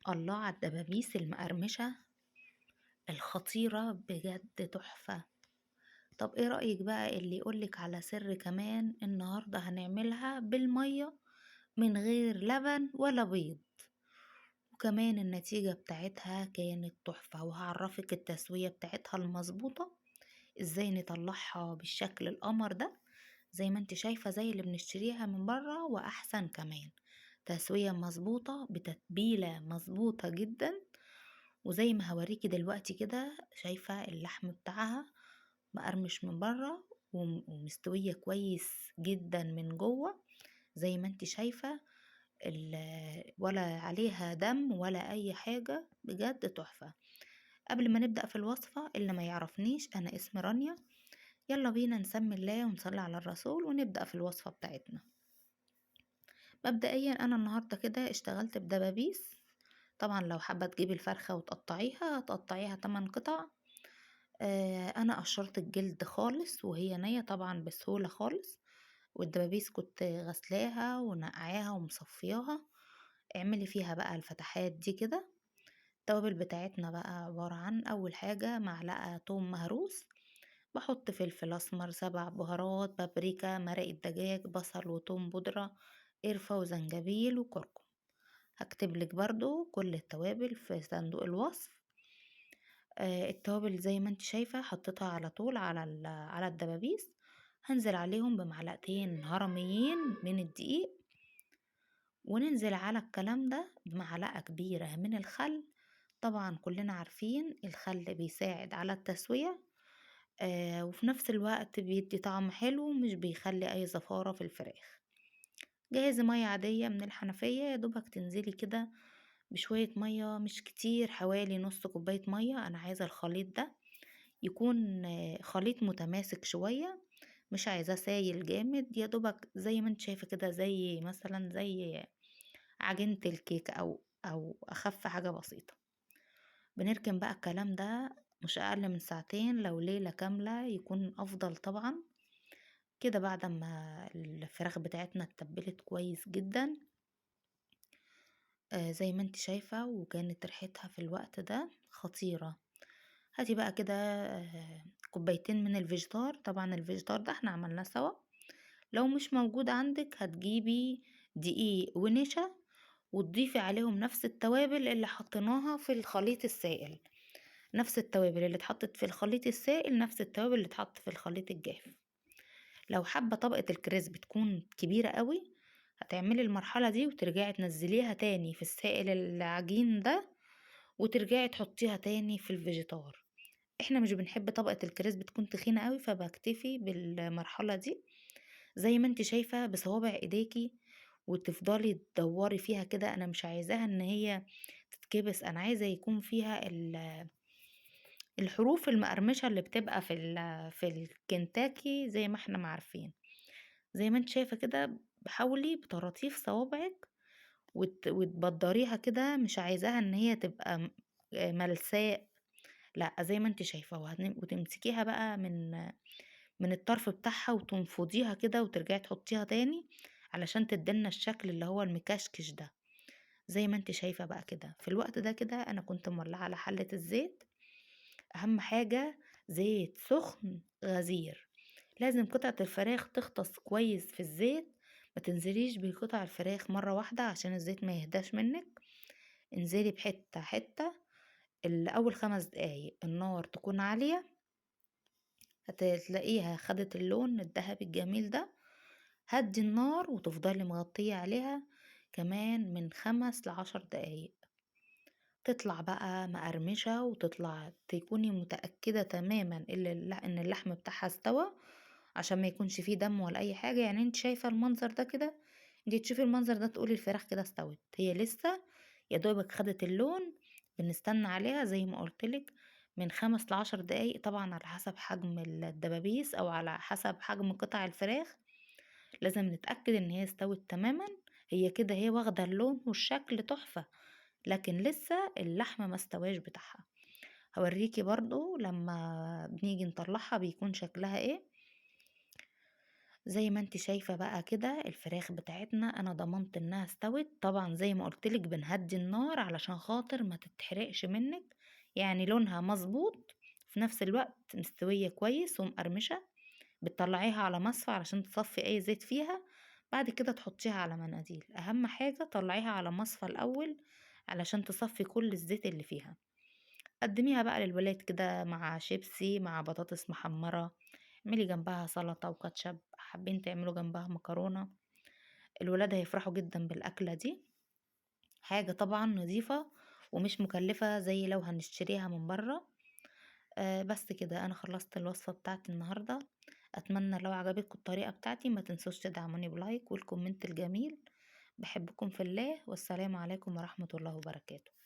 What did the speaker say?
الله على الدبابيس المقرمشة الخطيرة، بجد تحفة. طب ايه رأيك بقى اللي يقولك على سر كمان؟ النهاردة هنعملها بالمية من غير لبن ولا بيض، وكمان النتيجة بتاعتها كانت تحفة. وهعرفك التسوية بتاعتها المظبوطة ازاي نطلعها بالشكل القمر ده زي ما انت شايفة، زي اللي بنشتريها من برا واحسن كمان. تسوية مظبوطة بتتبيلة مظبوطة جدا، وزي ما هوريكي دلوقتي كده شايفة اللحم بتاعها مقرمش من برا ومستوية كويس جدا من جوه زي ما انت شايفة، ولا عليها دم ولا اي حاجة، بجد تحفة. قبل ما نبدأ في الوصفة، اللي ما يعرفنيش انا اسمي رانيا، يلا بينا نسمي الله ونصلي على الرسول ونبدأ في الوصفة بتاعتنا. مبدئيا انا النهاردة كده اشتغلت بدبابيس. طبعا لو حابة تجيبي الفرخة وتقطعيها هتقطعيها 8 قطع. انا قشرت الجلد خالص وهي نية طبعا بسهولة خالص، والدبابيس كنت غسلاها ونقعاها ومصفياها. اعملي فيها بقى الفتحات دي كده. التوابل بتاعتنا بقى عبارة عن اول حاجة معلقة توم مهروس، بحط فلفل اسمر، 7 بهارات، بابريكا، مرق الدجاج، بصل وتوم بودرة، قرفة وزنجبيل وكركم. هكتب لك برضو كل التوابل في صندوق الوصف. التوابل زي ما انت شايفة حطيتها على طول على الدبابيس. هنزل عليهم بمعلقتين هرميين من الدقيق، وننزل على الكلام ده بمعلقة كبيرة من الخل. طبعا كلنا عارفين الخل بيساعد على التسوية، وفي نفس الوقت بيدي طعم حلو ومش بيخلي اي زفارة في الفراخ. جهزي مية عادية من الحنفية، يا دوبك تنزلي كده بشوية مية مش كتير، حوالي نص كوباية مية. انا عايزة الخليط ده يكون خليط متماسك شوية، مش عايزاه سايل جامد، يا دوبك زي ما انت شايفة كده، زي مثلا زي عجينة الكيك او اخف حاجة بسيطة. بنركن بقى الكلام ده مش اقل من ساعتين، لو ليلة كاملة يكون افضل طبعا. كده بعد ما الفراخ بتاعتنا اتبلت كويس جدا، زي ما انت شايفة، وكانت ريحتها في الوقت ده خطيرة. هاتي بقى كده، كوبايتين من الفيجيتار. طبعا الفيجيتار ده احنا عملناه سوا، لو مش موجود عندك هتجيبي دقيق ونشا وتضيفي عليهم نفس التوابل اللي حطيناها في الخليط السائل، نفس التوابل اللي اتحطت في الخليط السائل نفس التوابل اللي اتحط في الخليط الجاف. لو حابة طبقة الكريسب تكون كبيرة قوي هتعملي المرحلة دي وترجعي تنزليها تاني في السائل العجين ده، وترجعي تحطيها تاني في الفيجيتار. احنا مش بنحب طبقة الكريسب تكون تخينة قوي، فبكتفي بالمرحلة دي زي ما انت شايفة بصوابع ايديكي، وتفضلي تدوري فيها كده. انا مش عايزاها ان هي تتكبس، انا عايزة يكون فيها الحروف المقرمشة اللي بتبقى في الكنتاكي زي ما احنا ما عارفين. زي ما انت شايفة كده حاولي بطراطيف صوابعك وتبدريها كده، مش عايزاها ان هي تبقى ملساء، لا زي ما انت شايفة. وتمسكيها بقى من الطرف بتاعها وتنفضيها كده وترجعي تحطيها تاني علشان تدينا الشكل اللي هو المكشكش ده زي ما انت شايفة بقى كده. في الوقت ده كده انا كنت مولعة على حلة الزيت. اهم حاجة زيت سخن غزير، لازم قطعة الفراخ تغطس كويس في الزيت، ما تنزليش بقطع الفراخ مرة واحدة عشان الزيت ما يهداش منك. انزلي بحتة حتة. الأول 5 دقايق النار تكون عالية، هتلاقيها خدت اللون الذهبي الجميل ده. هدي النار وتفضلي مغطية عليها كمان من 5 ل10 دقايق، تطلع بقى مقرمشة، وتطلع تكوني متأكدة تماما إن اللحم بتاعها استوى، عشان ما يكونش فيه دم ولا أي حاجة. انت شايفة المنظر ده كده، انت تشوفي المنظر ده تقولي الفراخ كده استوت، هي لسه يا دوبك خدت اللون. بنستنى عليها زي ما قلتلك من 5 ل10 دقايق، طبعا على حسب حجم الدبابيس او على حسب حجم قطع الفراخ. لازم نتأكد ان هي استوت تماما. هي كده هي واخدة اللون والشكل تحفة، لكن لسه اللحم ما استواش بتاعها. هوريكي برضو لما بنيجي نطلعها بيكون شكلها ايه. زي ما انت شايفة بقى كده الفراخ بتاعتنا انا ضمنت انها استوت. طبعا زي ما قلتلك بنهدي النار علشان خاطر ما تتحرقش منك، يعني لونها مظبوط في نفس الوقت مستوية كويس ومقرمشة. بتطلعيها على مصفى علشان تصفي اي زيت فيها، بعد كده تحطيها على مناديل. اهم حاجة طلعيها على مصفى الاول علشان تصفي كل الزيت اللي فيها. قدميها بقى للولاد كده مع شيبسي، مع بطاطس محمرة، اعملي جنبها سلطة وكاتشب، حابين تعملوا جنبها مكرونة. الولاد هيفرحوا جدا بالأكلة دي. حاجة طبعا نظيفة ومش مكلفة زي لو هنشتريها من بره. بس كده انا خلصت الوصفة بتاعتي النهاردة. اتمنى لو عجبتكم الطريقة بتاعتي ما تنسوش تدعموني ب like وال comment الجميل. بحبكم في الله، والسلام عليكم ورحمة الله وبركاته.